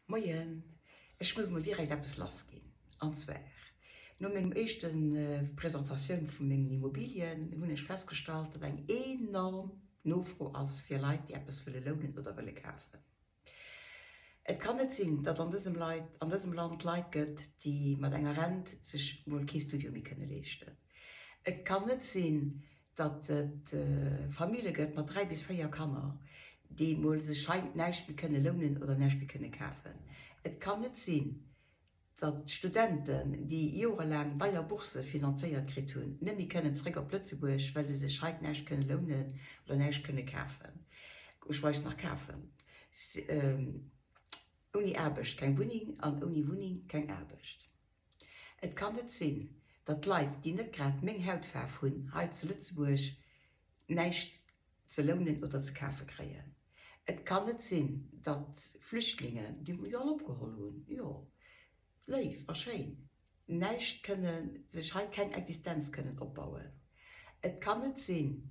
Moien, ech muss mol direkt eppes lass ginn. An zwar, no mengem éischte Presentatioun vu mengen Immobilien hunn ech festgestallt, datt eng enorm Nofro ass fir Leit, déi eppes wëlle lounen oder wëlle kafen. Et kann net sinn, datt an dësem Leit, an dësem Land Leit gëtt, déi mat enger Rent sech mol kee Studio méi kënne leeschten. Et kann net sinn, datt et Famille gëtt mat 3 bis 4 Kanner, déi mol sech hei näischt méi kënne lounen oder näischt méi kënne kafen. Et kann net sinn, datt d'Studenten, déi jorelaang deier Bourse finanzéiert kritt hunn, net méi kënnen zréck op Lëtzebuerg, well se sech hei näischt kënne lounen oder näischt kënne kafen, geschweig nach kafen. Ouni Aarbecht keng Wunneng an ouni Wunneng keng Aarbecht. Et kann net sinn, datt Leit, déi net grad meng Hautfaarf hunn, hei zu Lëtzebuerg näischt ze lounen oder ze kafe kréien. Et kann net sinn, datt Flüchtlingen, déi mer jo all opgeholl hunn, jo, léif a schéin, näischt kënnen, sech hei keng Existenz kënnen opbauen. Et kann net sinn.